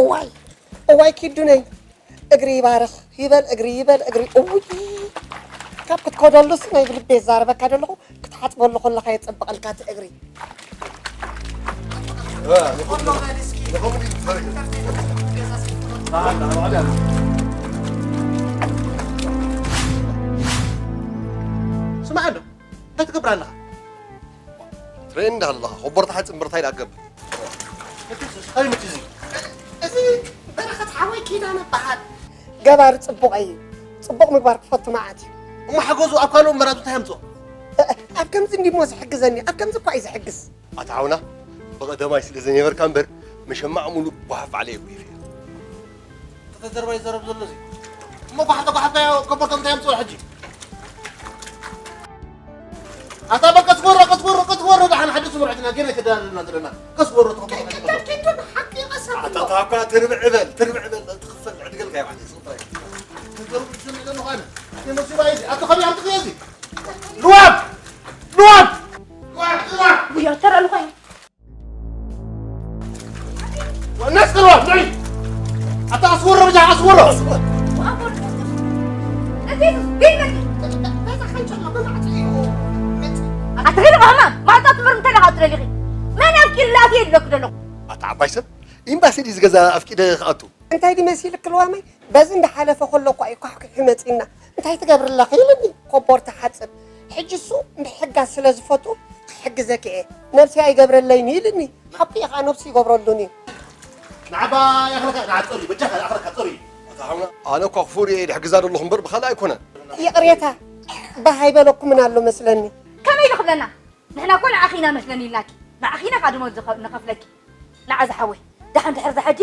እዋይ እዋይ ኪዱነይ፣ እግሪ ይባርኽ ይበል እግሪ ይበል እግሪ። እውይ፣ ካብ ክትከደሉስ ናይ ብልቤ ዛረበካ ዘለኹ፣ ክትሓጽበሉ ከለኻ የጸብቐልካ እቲ እግሪ። ስማዕ እንዶ፣ እንታይ ትገብር ኣለኻ? ትርእየኒ እንዳ ኣለኻ፣ ኮቦርታ ሓፂን ብርታይ ደኣ ገብር። እቲ ስ-፣ እንታይ ምት እዚ? እዚ በረኸት ሓወይ ኪዳነ በሃል። ገባሪ ጽቡቕ እዩ። ጽቡቕ ምግባር ክፈቱ መዓት እዩ። እሞ ሓገዙ ኣብ ካልኦት መራቱ እንታይ ኣምፅኦ? እ-፣ ኣብ ከምዚ እንዲሞ ዝሕግዘኒ፣ ኣብ ከምዚ እኳ እዩ ዝሕግዝ። ኣታ ሓውና፣ ብቐደማይ ስለ ዘነበርካ እምበር፣ መሸማዕ ሙሉእ ጓሓፍ ባዕለይ እየ ጉሒፈዮ። ተተዘርባ ይዘረብ ዘሎ እዚ። እሞ ጓሓፍ ተጓሓፍካዮ፣ ኮቦርታ እንታይ ኣምፅኦ ሕጂ? ኣታ በል ቀስ በሎ፣ ቀስ በሎ፣ ቀስ በሎ፣ ደሓን ሓድሽ መርዑት ኢና፣ ገና ኣይተደላደልና ዘለና። ቀስ በሎ፣ ተኸተል፣ ቀስ በሎ። ከይትደልኪ ዶ ንሓቂ ቀስ ኣታ ኣብሎ። ታኳ ትርብዕ በል፣ ትርብዕ በል፣ ትኽፈል፣ ዕድገልካ እያ ማለት እዩ፣ ስቕ ጥራይ። ተዘርቡ ዝስምዕ ዘሎ ኸኣነ። ኣቲ መሲባ እዩ እዚ፣ ኣቲ ኸቢር፣ ኣቲ ኸቢር እዚ። ልዋም! ልዋም! ልዋም! ልዋም! ውይ፣ ኣተር ኣሉ ኸይኑ። ወናስ ቅርባ፣ ንዒ! ኣታ ኣስወሮ፣ በጃ ኣስወሮ! ኣትኺድ ቃማ፣ ማዕጾ ትምህር እንታይ ደኻ ትደሊኺ? መን ኣፍቂርላት'የ ዝብለኪ ዘለኹ? ኣታ ዓባይ ሰብ፣ ኤምባሲ ድዩ ዝገዛ ኣፍቂደ ክኣቱ? እንታይ ድዩ መሲልኪ ልዋመይ? በዚ እንዳሓለፈ ከሎ እኳ እዩ ኳሕኲሑ መጺና። እንታይ ትገብሪ ኣለኺ? ኢሉኒ ኮቦርታ ሓጽብ። ሕጂ እሱ ንሕጋዝ ስለ ዝፈቱ ክሕግዘኪ እየ። ነብሰይ ኣይገብረለይን ኢሉኒ። ሓቂ እዩ ኸዓ ነብሱ ይገብረሉን እዩ። ንዓባ ያኽለካ፣ ንዓ ጸሪ፣ በጃኻ ያኽለካ ጸሪ። ኣታ ሓውና፣ ኣነ እኳ ክፉእ ርእየ ድሕግዛ ዘለኹ እምበር ብኻልእ ኣይኮነን። ይቕሬታ፣ ባህ ኣይበለኩምን ኣሎ መስለኒ። ከመይ ኢሉ ክብለና? ንሕና እኮ ንዓኺ ኢና መስለኒ ኢልናኪ። ንዓኺ ኢና ኸዓ ደሞዝ ዝኸ-፣ ንኸፍለኪ። ንዓ ዝሓወይ፣ ደሓን ድሕሪ እዚ ሕጂ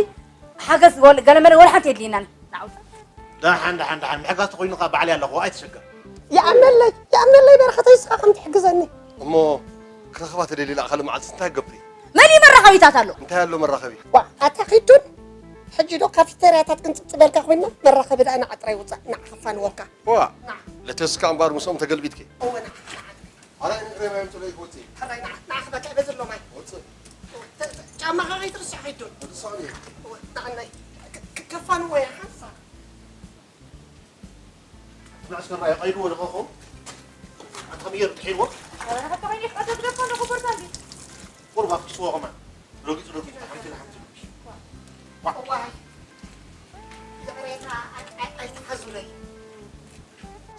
ሓገዝ ወል-፣ ገለመለ ወላ ሓንቲ የድልየናን። ንዓ ውጻእ። ደሓን፣ ደሓን፣ ደሓን። ምሕጋዝ ተኾይኑ ኸዓ ባዕለይ ኣለኹ፣ ኣይትሸገር። ይኣምነለይ፣ ይኣምነለይ በረኸተይ፣ ንስኻ ከም ትሕግዘኒ። እሞ ክረኽባ ተደልየ ኢለ ካልእ መዓልትስ እንታይ ክገብር እየ? መን እዩ መራኸቢታት ኣሎ? እንታይ ኣሎ መራኸቢ? ዋ፣ ኣታ ኪዱን፣ ሕጂ ዶ ካፊተርያታት ክንጽብጽበልካ ኮይና? መራኸቢ ደኣ ንዓ ጥራይ ውጻእ፣ ንዓ ክፋንወካ። ዋ፣ ንዓ። ለተስካ እምበኣር ምስኦም ተገልቢጥኪ? እወ፣ ንዓ፣ ንዓ። ኣረ፣ ንእግረይ ማይ ምጽእ ኢለ ክወጽእ እየ። ሕራይ፣ ንዓ፣ ንዓ ክበካ እየ፣ በዚ ኣሎ ማይ። ወጽእ። ተ-፣ ተ-፣ ጫማኻ ከይትርስዕ ኪዱን። ወዲ ሳሚ። እወ፣ ንዓ፣ ናይ፣ ክ-፣ ክ-፣ ከፋንዎ እየ፣ ሓንሳብ። መዓስ ከ ረኣዮ ቀይድዎ ዶ ኸውን? ኣንተ ከመይ ገይሩ ጥሒንዎ? ኣረ፣ ሓታ ኸይኒ ክኣቶ ግደፎ ኣለኹ፣ ቦርሳ እንዲ። ቁሩብ ኣፍኪስዎ ከማን። ረጊጹ፣ ረጊጹ፣ ሓንቲ ኢላ ሓንቲ ኢላ። ዋ። እዋይ። ይቕሬታ፣ ኣይ-፣ ኣይ-፣ ኣይትሓዙለይ።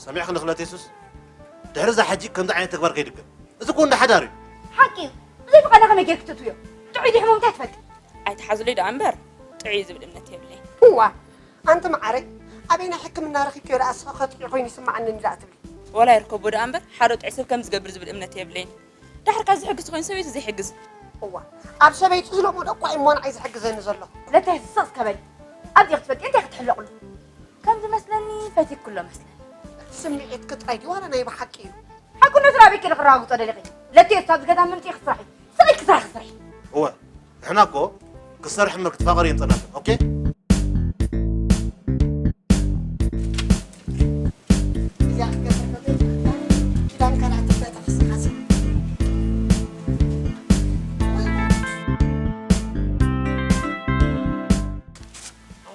ሰሚዕኽኒ ክለት የሱስ? ድሕሪ እዛ ሕጂ ከምዚ ዓይነት ተግባር ከይድገም። እዚ እኮ እንዳ ሓዳር እዩ። ሓቂ እዩ። ብዘይ ፍቓዳ ከመይ ጌርኪ ትእትውዮ? ጥዑይ ድዩ ሕሙም እንታይ ትፈልጢ? ኣይትሓዙለይ ደኣ እምበር፣ ጥዑይ እዩ ዝብል እምነት የብለይን። እዋ፣ ኣንቲ መዓረይ፣ ኣበየናይ ሕክምና ረኺብክዮ ደኣ እስኺ ከጥዑይ ኮይኑ ይስምዓኒ እንዳ ትብሊ? ወላ ይርከቦ ደኣ እምበር፣ ሓደ ጥዑይ ሰብ ከምዚ ዝገብር ዝብል እምነት የብለይን። ዳሕር ካብ ዝሕግዝ ኮይኑ ሰበይቱ ዘይሕግዝ። እዋ፣ ኣብ ሰበይቱ ዝለመዶ እኳ እዩ እሞ ንዓይ ዝሕግዘኒ ዘሎ። ለታይ ስቕ ከበሊ። ኣብዚኣ ክትፈልጢ እንታይ ክትሕለቕሉ? ከም ዝመስለኒ ፈቲኩሎ መስለኒ። ስምዒትኪ ጥራይ ድዩ ዋላ ናይ ብሓቂ እዩ? ሓቅነቱ ናበይ ከይደ ክረጋግጾ ደሊኺ? ለተይ እሱ ኣብዚ ገዛ ምምጺእኺ ስራሒ። ስቕ ኢልኪ ስራሕኺ ስርሒ። እወ፣ ንሕና እኮ ክትሰርሒ እምበር ክትፋቐሪ የንጸናተን። ኦኬ? እዚኣ ክትገብር ከሎ ኪዳን ካልኣት ትበታ ክስሓስ።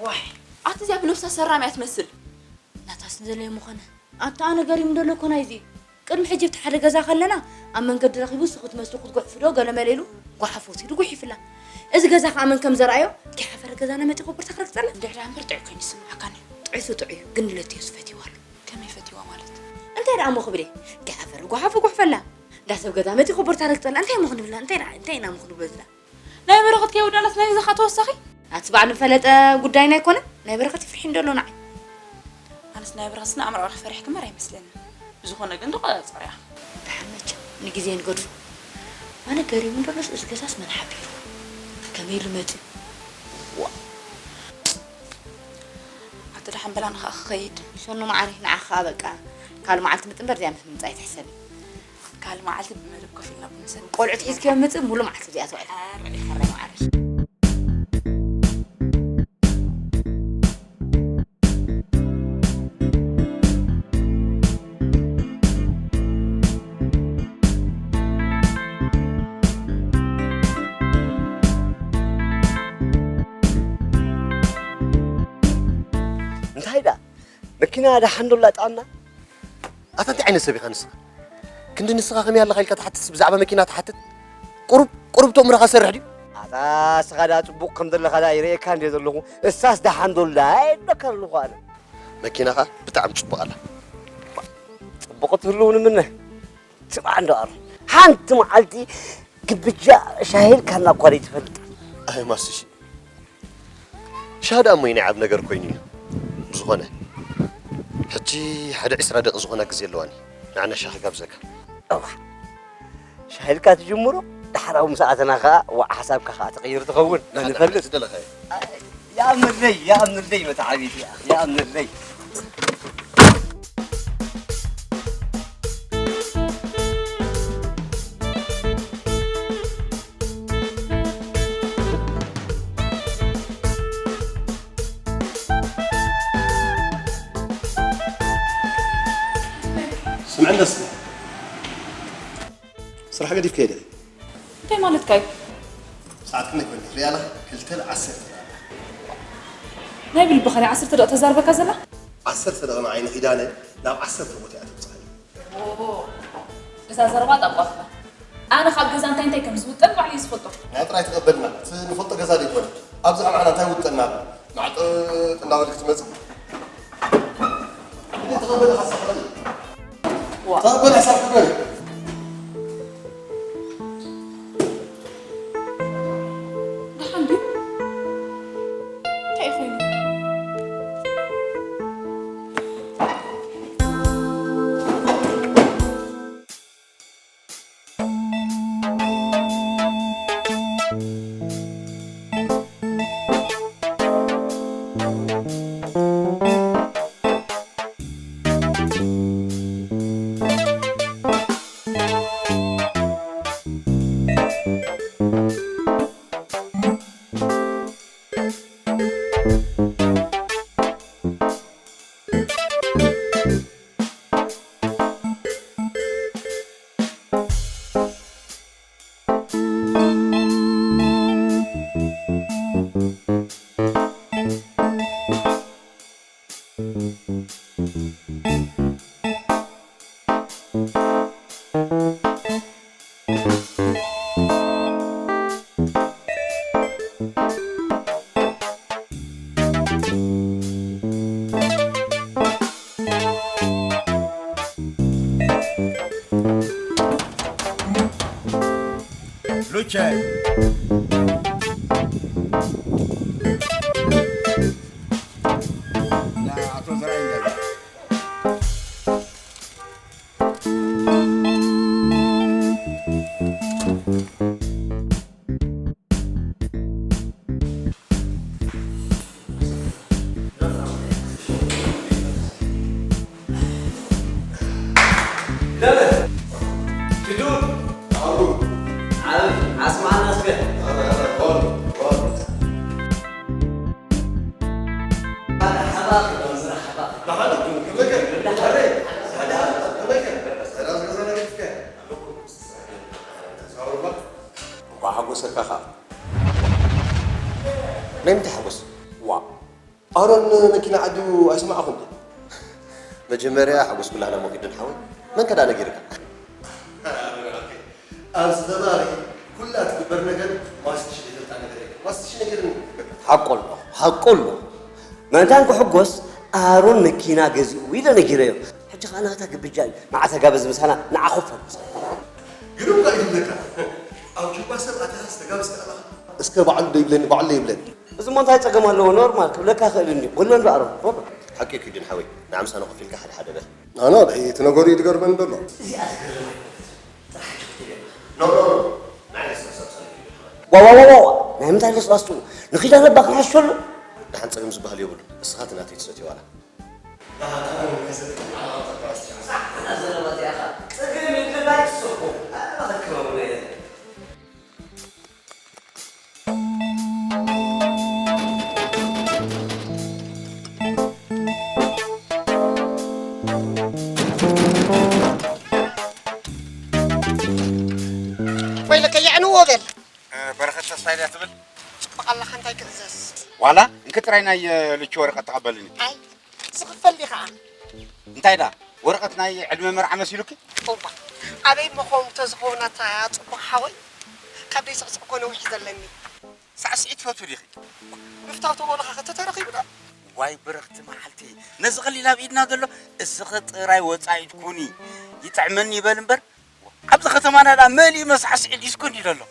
ዋይ፣ ኣቲ እዚኣ ብነብሳ ሰራም እያ ትመስል። ናታስ ንዘለየ ምኾነ። ኣታ ኣነ ገሪሙ ደሎ እኮ ናይዚ። ቅድሚ ሕጂ ኣብቲ ሓደ ገዛ ከለና ኣብ መንገዲ ረኺቡ ንሱ ክትመስሉ ክትጉሕፉ ዶ ገለ መለ ኢሉ ጓሓፍ ወሲዱ ጉሒፍላ። እዚ ገዛ ከኣ መን ከም ዘርኣዮ ኪሓፈረ ገዛና መጺኡ ኮቦርታ ክረግጸና። እንድሕር ደኣ እምበር ጥዑይ ኮይኑ ይስምዓካኒ። ጥዑይሱ ጥዑይ እዩ፣ ግን ንለትየሱ ፈትይዋ ኣሎ። ከመይ ፈትይዋ ማለት? እንታይ ደኣ እሞ ክብል እየ? ኪሓፈረ ጓሓፍ ጉሕፈላ። እንዳ ሰብ ገዛ መጺኡ ኮቦርታ ረግጸላ። እንታይ እሞ ክንብላ? እንታይ ደኣ፣ እንታይ ኢና እሞ ክንብሎ ዝላ? ናይ በረኸት ከይወዳእናስ ናይ ገዛኻ ተወሳኺ? ኣቲ ባዕሉ ፈለጠ ጉዳይና ኣይኮነን። ናይ በረኸት ይፍርሒ እንዶ ኣሎ ንዓይ። ኣነስ ናይ በረኸት ስነ ኣእምሮኣ ፈሪሕኪ እምበር ኣይመስለንን። ብዝኾነ ግን ተቆጻጸርያ። ደሓን መቸም ንግዜ ንገድፎ። ኣነ ገሪሙ እንዶ ኣሎስ እዚ ገዛስ መን ሓቢሩ? ከመይ ኢሉ መጺኡ? ዋ። ኣቲ ደሓን በላ ንኸኣ ክኸይድ። ሰኑ መዓረይ ንዓኻ በቃ ካልእ መዓልቲ ምጽ እምበር እዚኣ ምስ ምምጻእ ኣይትሕሰቢ። ካልእ መዓልቲ ብመደብ ኮፍ ኢልና ቡን ንሰቲ። ቆልዑት ሒዝክዮም ምጽእ፣ ሙሉእ መዓልቲ እዚኣ ትውዕል። ኣረ። ሕራይ መዓረይ። መኪና ደሓን ዶ ኣላ ጥዕና? ኣታ እንታይ ዓይነት ሰብ ኢኻ ንስኻ? ክንዲ ንስኻ ከመይ ኣለኻ ኢልካ ትሓትትስ ብዛዕባ መኪና ትሓትት? ቁሩብ ቁሩብ ተእምሮኻ ሰርሕ ድዩ? ኣታ ንስኻ ደኣ ጽቡቕ ከም ዘለኻ ደኣ ይርእየካ እንድየ ዘለኹ። እሳስ ደሓን ዶ ኣላ ኣይብለካ ኣለኹ ኣነ። መኪናኻ ብጣዕሚ ጽቡቕ ኣላ። ጽቡቕ ትህልው ንምነ። ስማዕ እንዶ ኣሮን፣ ሓንቲ መዓልቲ ግብጃ ሻሂ ኢልካና እኳ ዘይትፈልጥ። ኣይ ማስሺ፣ ሻሂ ደኣ እሞ ናይ ዓብ ነገር ኮይኑ እዩ። ብዝኾነ፣ ሕጂ ሓደ ዕስራ ደቂ ዝኾና ግዜ ኣለዋኒ። ንዓና ሻሂ ክጋብዘካ። እዋ፣ ሻሂ ኢልካ ትጅምሮ፣ ዳሕራዊ ምስ ኣተና ኸኣ ዋዕ ሓሳብካ ኸኣ ትቕይር ትኸውን። መን ንፈልጥ። ዝደለኻዮ? ይኣምነለይ፣ ይኣምነለይ መተዓቢት፣ ይኣምነለይ። ስምዕኒ እስኪ። ስራሕ ገዲፍካዮ ዲኺ? እንታይ ማለትካ እዩ? ሰዓት ክንደይ ኮይኑ? ሪኣ ኣለኻ? ክልተ ን ዓሰርተ ደቂቕ። ናይ ብልብኻ ናይ ዓሰርተ ደቂቕ ተዛርበካ ዘላ? ዓሰርተ ደቂቕ ንዓይ ንኺዳነ ናብ ዓሰርተ ቦታ እያ ተብጽሓኒ። ኦሆ፣ እዛ ዘረባ ጣቋ ትበሃል። ኣነ ካብ ገዛ እንታይ እንታይ ከም ዝውጠን ባዕለይ እየ ዝፈልጦ። ናይ ጥራይ ተቐበልና። እቲ ንፈልጦ ገዛ ዘይኮነ። ኣብዚ ኣብ ዓና እንታይ ውጠና ኣሎ? ማዕጠጥ እንዳበልክ ትመጽእ። እንዴ ተቐበል ሓሳብ ክበል። ዋ። ተቐበል ሓሳብ ክበል። ደሓን ድዩ? እንታይ እዩ ኮይኑ? ሉቸ። ንኣቶ ዘርኣይ እንዳለ። እንኳዕ ሓጎሰካ ኸኣ። ናይ ምንታይ ሓጎስ? ዋእ፣ ኣሮን መኪና ዓዲጉ ኣይሰማዕኹን ድየ? መጀመርያ ሓጎስ ኩላህና ሞኪዱን ሓወይ። መን ከ ደኣ ነጊርካ? ኣብዚ ከባቢ ኩላ ትግበር ነገር ማስትሽ ዘይፈልጣ ነገር የለን። ማስትሽ ነጊርኒ። ሓቁ ኣሎ፣ ሓቁ ኣሎ። ምእንታን ክሕጎስ ኣሮን መኪና ገዚኡ ኢለ ነጊረዮ። ሕጂ ኸኣ ናታ ግብጃ እዩ። መዓስ ኣጋበዝ ምሳና ንዓኹም ፈርምሳ። ግርም እኳ እዩ ዝብለካ። ኣብ ጁባ ሰብ ኣተኻስ ተጋብዝካ ኣለኻ። እስከ ባዕሉ ዶ ይብለኒ፣ ባዕሉ ዶ ይብለኒ። እዚ እሞ እንታይ ጸገም ኣለዎ? ኖርማል ክብለካ ክእል እንድዩ። ወሎ እንዶ ኣሮን፣ ወሎ። ሓቂ እዩ ኪዱን ሓወይ። ንዓ ምሳና ኮፍ ኢልካ ሓደ ሓደ በል። ኣነ እቲ ነገሩ እዩ ዝገርመኒ ዘሎ። እዚኣ ትገርም ኣይኮነትን። ጥራሕ ሕጂ ክትብል ኣለኻ። ኖ፣ ኖ፣ ኖ። ናይ ለስላሳ ምሳና ኪዱን ሓወይ። ዋ፣ ዋ፣ ዋ፣ ዋ፣ ዋ። ናይ ምንታይ ለስላስኡ? ንኺዳነ እባ ክንሕሸሉ? ደሓን ጸገም ዝበሃል የብሉን። እስኻ እቲ ናተይ ትሰትዮ ዋላ። ወይለከ የዕንዎ በል። በረኸት ተስፋይ ድያ ትብል? ጽቡቕ ኣለኻ፣ እንታይ ክእዘዝ? ዋላ እንኪ ጥራይ ናይ፣ እ፣ ልቹ ወረቐት ተቐበልኒ። ኣይ፣ ዝኽፈል ዲኻ? እንታይ ደኣ ወረቐት ናይ ዕድመ መርዓ መሲሉኪ? እዋ፣ ኣበይ መኸውንቶ ዝኾነታ ጽቡቕ ሓወይ፣ ካብ ደይ ስዕስዕ እኮ ነዊሕ ዘለኒ። ሳዕስዒት ትፈትዊ ዲኺ? ምፍታው ተበሉኻ ከተተረኺቡ ዶ? ዋይ ብርኽቲ መዓልቲ፣ ነዚ ቐሊል ኣብ ኢድና ዘሎ፣ እስኺ ጥራይ ወጻኢት ኩኒ። ይጥዕመኒ ይበል እምበር፣ ኣብዚ ከተማና ደኣ መሊኡ መሳዕስዒ ዲስኮ እንዲ ዘሎ።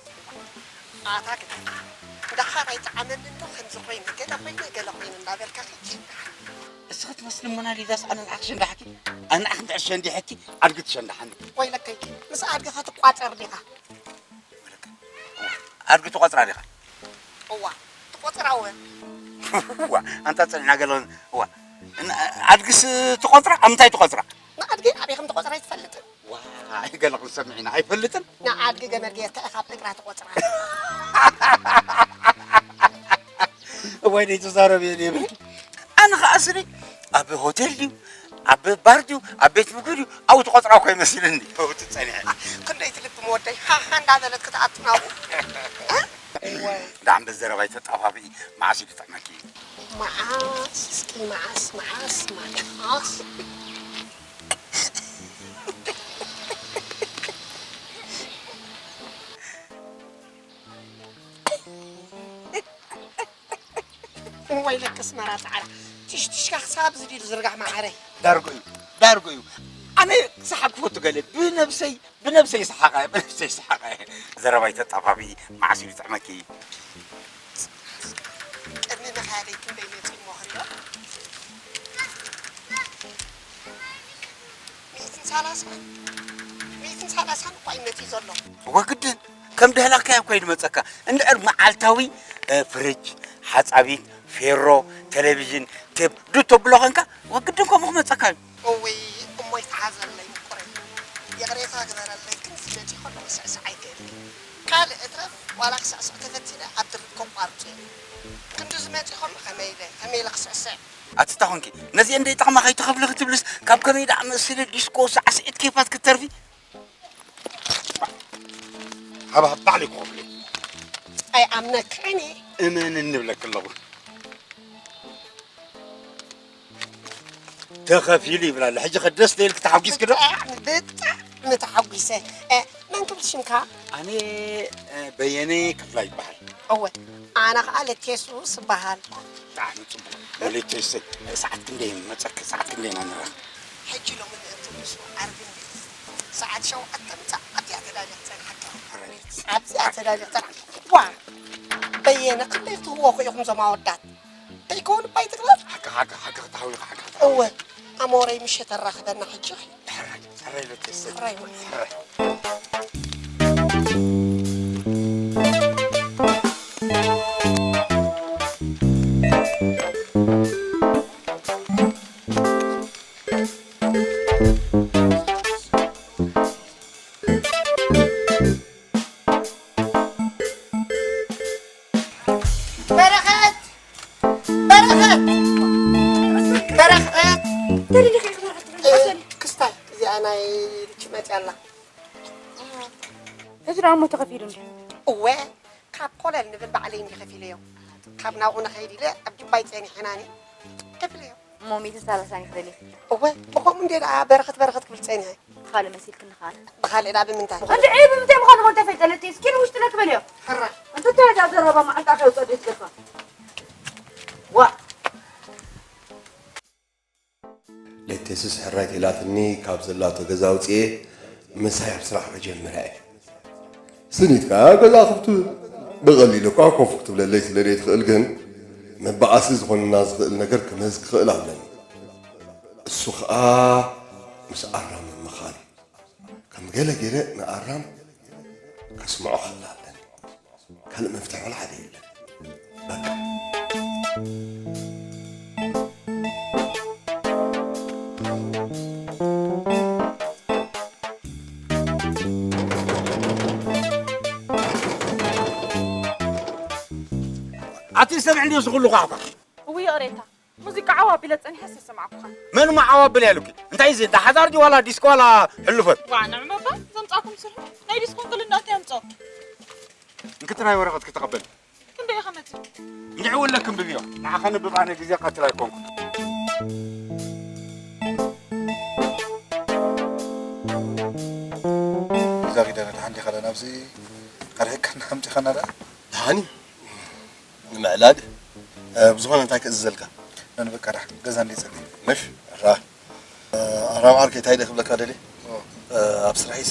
ኣታ ግደፋ። ደሓር ኣይጠዓመኒ እንዶ ከምዚ ኮይነ፣ ገለ ኮይነ፣ ገለ ኮይነ እንዳበልካ ኺድ። እስኺ ትመስሊ ሞናሊዛስ ኣነ ንዓኺ ሸንዳሕኪ፣ ኣነ ንዓኺ እንድሕር ሸንዲሐኪ፣ ኣድጊ ትሸንዳሓኒ። ወይለከይ፣ ምስ ኣድጊ ኸትቋጸር ዲኻ? ወይለከ። ኣድጊ ትቖጽራ ዲኻ? እዋ፣ ትቖጽራ እወ። እዋ፣ ኣንታ ጸኒሕና ገለ፣ እዋ። ን-፣ ኣድግስ ትቖጽራ? ኣብ ምንታይ ትቖጽራ? ንኣድጊ ኣበይ ከም ትቖጽራ ኣይትፈልጥን? ዋይ፣ ገለ ክንሰምዕ ኢና፣ ኣይፈልጥን። ንኣድጊ ገመድ ጌርካ ኢኻ ኣብ እግራ ትቖጽራ። እዋይ፣ ዘይተዛረብ እየ ዘይብልኪ። ኣነ ኸኣ ስኒ ኣብ ሆቴል ድዩ፣ ኣብ ባር ድዩ፣ ኣብ ቤት ምግቢ ድዩ፣ ኣብኡ ትቖጽራ እኮ ይመስልኒ። ኣብኡ ትጸኒሐ። ክንደይ ትልቢ መወደይ፣ ሃሃ እንዳበለት ክትኣቱ ናብኡ። እ? እዋይ። ደኣ እምበር ዘረባ ኣይተጣፋፍኢ፣ መዓስ እዩ ዝጥዕመኪ? መዓስ፣ እስኪ መዓስ፣ መዓስ፣ መዓስ? ወይለክ ኣስመራ ጻዕዳ፣ ትሽትሽካ ክሳብ ዝዲሉ ዝርጋሕ መዓረይ። ዳርጎ እዩ፣ ዳርጎ እዩ። ኣነ ክሰሓቅ ክፈቱ ገለ፣ ብነብሰይ፣ ብነብሰይ ይሰሓቕ እየ፣ ብነብሰይ ይሰሓቕ እየ። ዘረባ ኣይተጣፋፍኢ፣ መዓስ እዩ ዝጥዕመኪ? ቅድሚ ምኽያደይ ክንደይ መጺኡ እሞ ክሪኦ? ሚእትን ሰላሳን፣ ሚእትን ሰላሳን እኳ እዩ መጺኡ ዘሎ። እወ ግድን፣ ከም ደህላካያ እኳ እዩ ዝመጸካ። እንድሕር መዓልታዊ፣ እ፣ ፍሪጅ፣ ሓጻቢት፣ ፌሮ፣ ቴሌቪዥን፣ ቴፕ፣ ዱቶ ብሎ ኸንካ፣ እወ ግድን ከምኡ ክመጸካ እዩ። እውይ፣ እሞ ይተሓዘለይ ምቁረይ። ይቕሬታ ግበረለይ፣ ግን ዝመጺ ከሎ ክስዕስዕ ኣይክእልን። ካልእ እትረፍ፣ ዋላ ክስዕስዕ ተፈቲነ ኣብ ድርብ ከቋርጾ እየ። ክንዱ ዝመጺ ከሎ ከመይ ኢለ፣ ከመይ ኢለ ክስዕስዕ? ኣቲ እታ ኾንኪ፣ ነዚአን ደይጠቕማ ከይትኸፍሊ ክትብልስ፣ ካብ ከመይ ደኣ መሰለ ዲስኮ ሳዕስዒት ኬፋት ክትተርፊ? ሃብ፣ ሃብ፣ ባዕለይ ክኸፍሎ። ኣይኣምነካን እየ። እመን እንብለኪ ኣለኹ። ተኸፊሉ ይብላ ኣሎ። ሕጂ ከ ደስ ዶ ኢልኪ ተሓጒስኪ ዶ? ብጣዕሚ፣ ብጣዕሚ ተሓጒሰ። እ፣ መን ክብል ሽምካ? ኣነ፣ እ፣ በየነ ክፍላ ይበሃል። እወ፣ ኣነ ኸኣ ለቴሱስ እበሃል። ብጣዕሚ ጽቡቕ። ወለቴሰይ፣ ሰዓት ክንደይ መጸኪ? ሰዓት ክንደይ ኢና ንራኸብ? ሕጂ ሎሚ ምእንቲ ምስ ዓርቢ እንድዩ። ሰዓት ሸውዓተ ምጻእ ኣብዚኣ ተዳልየ ክጸንሓካ። ሕራይ። ኣብዚኣ ተዳልየ ክጸንሓካ። ዋ፣ በየነ፣ ክንደይ ክትህዎ እኮ ኢኹም እዞም ኣወዳት። ተይከውን እባ ይትግበር። ሓቂ፣ ሓቂ፣ ሓቂ ክትሓውዩ፣ ሓቂ ክትሓውዩ። እወ፣ ኣሞረይ ምሸት ኣራኽበና ሕጂ። ሕራይ፣ ሕራይ በል ተስፋ። ሕራይ ማለት። ሕራይ። በረኸት! በረኸት! በረኸት! ክስታይ፣ እዚኣ ናይ ርቺ መፅያ ኣላ። ሕጂ ደኣ እሞ ተኸፊሉ እንዲ። እወ፣ ካብ ኮለል ንብል ባዕለይ እንዲ ከፊለዮ። ካብ ናብኡ ንኸይድ ኢለ ኣብ ጅባይ ፀኒሐናኒ። ከፊለዮ። እሞ ሚእትን ሰላሳን እዩ ክደልየኪ። እወ፣ ብኸምኡ እንዴ ደኣ በረኸት በረኸት ክብል ጸኒሐ። ብኻልእ መሲልክኒ ኸኣ። ብኻልእ ደኣ ብምንታይ? እንድዒ ብምንታይ ምዃኑ እሞ እንተፈይጠለቲ፣ እስኪ ንውሽጢ ነክበልዮ። ሕራይ። እንተ እንታይ ደኣ ዘረባ መዓልቲ ኣኺ ኣውጽኦ ደስ ገፋ። ዋ። ለቴስስ ሕራይ ተላትኒ ካብ ዘላቶ ገዛ ኣውጽኤ ምሳይ ኣብ ስራሕ ክጀምር እየ። ስኒት ከኣ ገዛ ክፍቱ ብቐሊሉ እኳ ኮፍ ክትብለለይ ስለ ዘይትኽእል ግን፣ መበኣሲ ዝኾነና ዝኽእል ነገር ክምህዝ ክኽእል ኣለኒ። እሱ ኸኣ ምስ ኣራም ምምኻር እዩ። ከም ገለ ገለ ንኣራም ከስምዖ ክኽእል ኣለኒ። ካልእ መፍትሒ ዋላ ሓደ የለን። በቃ። ኣቲ ሰምዕ እንድዩ ዝኹሉ ኳዕኳዕ። እውይ ይቕሬታ፣ ሙዚቃ ዓው ኣቢለ ጸኒሐስ ኣይሰማዕኩኻን። መን እሞ ዓው ኣብል ያሉኪ? እንታይ እዚ እንዳ ሓዳር ድዩ ዋላ ዲስኮ ዋላ ሕሉፈት? ዋ፣ ንዕመባ ዘምጻኩም ስርሑ ናይ ዲስኮን ክልንዳት ያምጾ። እንክትራይ ወረቐት ክትቐበል። ክንደይ ኢኻ መጺእ? እንድዒ ወለክ እንብብዮ። ንዓ ከንብብ ኣነ ግዜ ቀትር ኣይኮንኩን። ዳኺ ደነ ደሓን ዲኻ? ደን ኣብዚ ኣርሒቅካና ኣምጺኻና ደኣ። ደሓን እዩ። ንምዕላል። እ፣ ብዝኾነ እንታይ ክእዝዘልካ? ነን በቃ ደሓን ገዛ እንዴ ጸኒ። ምሽ? ራ። እ፣ ኣራም ዓርከይ እንታይ ደክብለካ ደልየ? ኦ። እ፣ ኣብ ስራሒሲ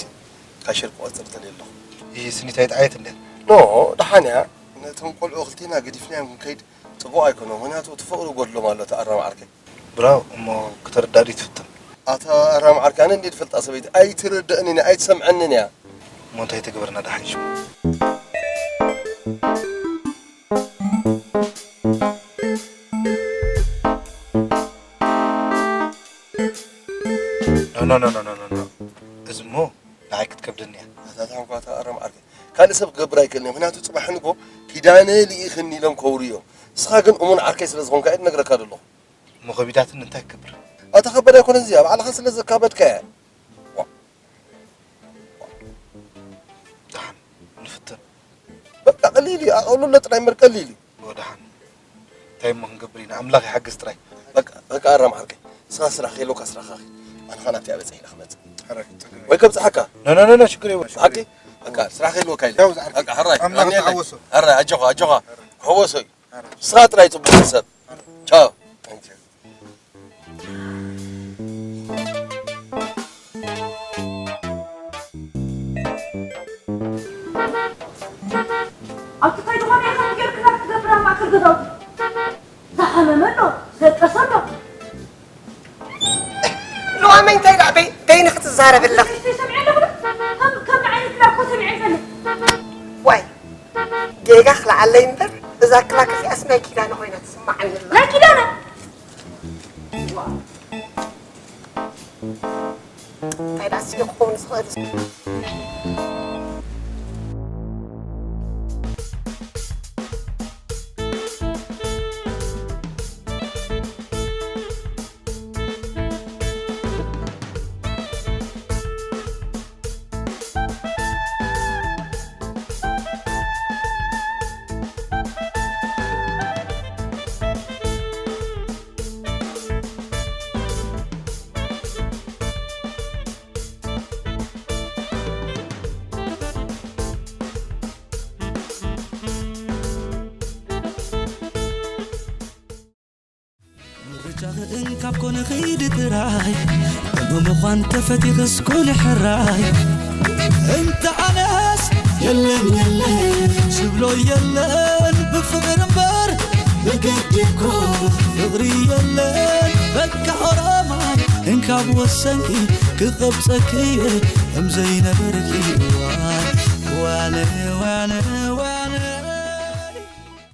ካሸር ክቆጽር ደልየ ኣለኹ። ይህ ስኒት ኣይጠዓየት እንዴ? ኖ፣ ደሓን እያ። ነቶም ቆልዑ ክልቴና ገዲፍናዮም ክንከይድ ጽቡቕ ኣይኮነን። ምኽንያቱ እቲ ፍቕሪ ጎድሎም ኣሎ እቲ ኣራም ዓርከይ። ብራው እሞ ክትርዳእ ድዩ ትፍትን? ኣታ ኣራም ዓርከይ፣ ኣነ እንዴ ዝፈልጣ ሰበይቲ ኣይትርድእንን እያ፣ ኣይትሰምዐንን እያ። እሞ እንታይ ትግበርና ደሓን ሽሙ? ኖ፣ ኖ፣ ኖ፣ ኖ፣ ኖ፣ ኖ። እዚ እሞ ንዓይ ክትከብደኒ እያ። ኣታ ታንኳ ኣታ ኣራም ዓርከይ፣ ካልእ ሰብ ክገብር ኣይክእልን እየ። ምኽንያቱ ጽባሕ ንጎ ኪዳነ ልኢኽኒ ኢሎም ከውሩ እዮም። ንስኻ ግን እሙን ዓርከይ ስለ ዝኾንካ እየ ዝነግረካ ዘለኹ። እሞ ከቢዳትኒ እንታይ ክገብር? ኣታ ከበድ ኣይኮነን፣ እዚኣ ባዕልኻ ስለ ዘካበድካያ። ዋ። ደሓን ንፍትን። በቃ ቀሊል እዩ፣ ኣቕልሎ ጥራይ እምበር ቀሊል እዩ። ኦ ደሓን። እንታይ እሞ ክንገብር ኢና? ኣምላኽ ይሓግዝ ጥራይ። በቃ፣ በቃ ኣራም ዓርከይ። ንስኻ ስራሕ ከይህልወካ ስራሕኻ ኺድ። ኣነ ኸኣ ናብቲ ኣበጽሕ ኢለ ክመጽእ። ሕራይ፣ ጸገም ወይ ከብጽሓካ። ኖ፣ ኖ፣ ኖ፣ ኖ፣ ሽግር የብሉን። ሓቂ? በቃ ስራሕ ከይህልወካ ኢለ። ያው ዝዓርከይ። በቃ፣ ሕራይ፣ ኣምላኽ ኣሜን። ተዓወሶ። ሕራይ፣ ኣጆኻ፣ ኣጆኻ። ክሕወሶ እዩ። ንስኻ ጥራይ ጽቡቕ ሰብ። ቻው። ኣብቲ ከይዲ ኾነ ኢኻ ጌርክና ክትገብር ኣብ ማእከል ገዛውቲ። ዝሓመመ ኣሎ፣ ዝደቀሰ ኣሎ። ሉዋመይ እንታይ ደኣ በይ-፣ በይንኺ ትዛረቢ ኣለኺ? ሰሚዐ ኣለኹ ዶ? ከም፣ ከም ንዓይ ኢልክላ እኮ ሰሚዐ ኣይፈልጥ። ዋይ፣ ጌጋ ክልዓለይ እምበር፣ እዛ ክላክ እዚኣስ ናይ ኪዳነ ኮይና ትስምዓኒ ኣላ። ናይ ኪዳነ? እንታይ ደኣ ስኒ ክኸውን ዝኽእል? ምርጫኺ እንካብ ኮነ ኺዲ ጥራይ፣ ብምዃን ተፈቲኽስ ኩኒ ሕራይ። እንተ ኣነስ የለን የለን ዝብሎ የለን፣ ብፍቕሪ እምበር ብግዲ እኮ ፍቕሪ የለን። በቃ ኦሮማይ እንካብ ወሰንኪ፣ ክቐብጸኪ እየ ከም ዘይነበርኪ። ዋነ ዋነ